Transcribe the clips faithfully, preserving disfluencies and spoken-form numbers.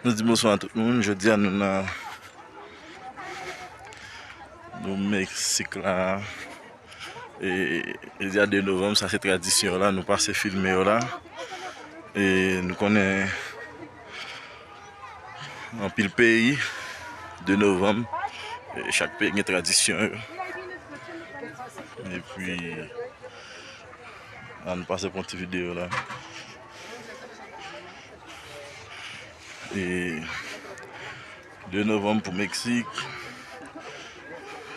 Nou di bonswa a tout moun. Jodi a nou nan, nou Meksik la. E, jodi a de novanm, sa se tradisyon yo la. Nou pase filme yo la. E nou konnen anpil peyi, de novanm, e chak peyi gen tradisyon yo. Epi, ann pase pou yon ti videyo la. E de novanm pou Meksik,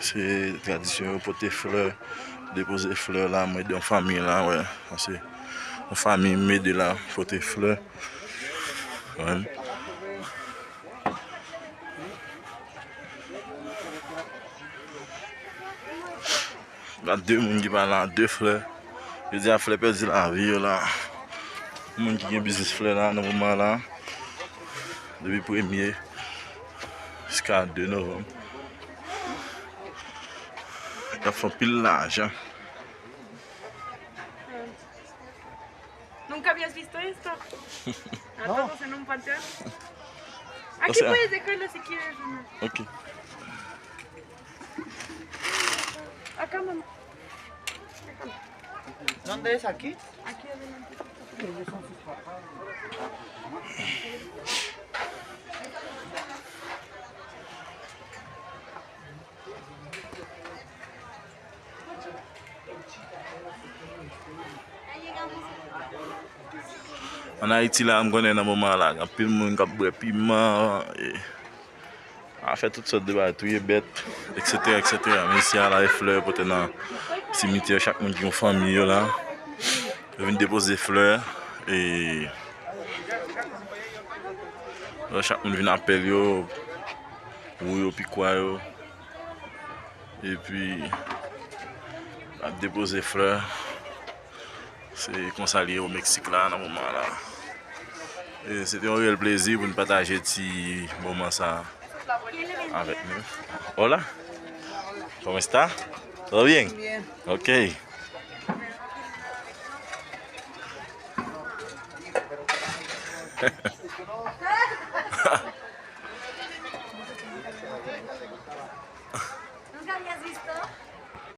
se tradisyon yo pote flè, depoze flè la, mwen ede yon fanmi la, wè. Sa se yon fanmi m ede la, pote flè. Wè. Gad de moun ki pa la, de flè. Yo di a flè pèdi lavi yo la. Moun ki gen biznis flè la nan moman la, depi premye jiska de novanm, y ap fè anpil lajan. Nunca habías visto esto? A todos en un panteón. Aquí puedes dejarlo si quieres, mamá. Ok. Acá, mamá. Acá. ¿Dónde es aquí? Aquí adelante. Ann Ayiti la, m konnen nan moman la, gen anpil moun k ap bwè piman, e, a fè tout sòt de bagay, touye bèt, etsetera, etsetera. Men isi a la, e flè yo pote nan simityè, chak moun ki gen fanmi yo la, yo vin depoze flè, e, chak moun vin apèl yo, wou yo, pikwa yo. Epi, ap depoze flè. Se konsa li ye o Meksik la, nan moman la. E se te yon reyèl plezi pou n pataje ti moman sa avèk nou. Hola. ¿Cómo está? ¿Todo bien? Bien. Ok.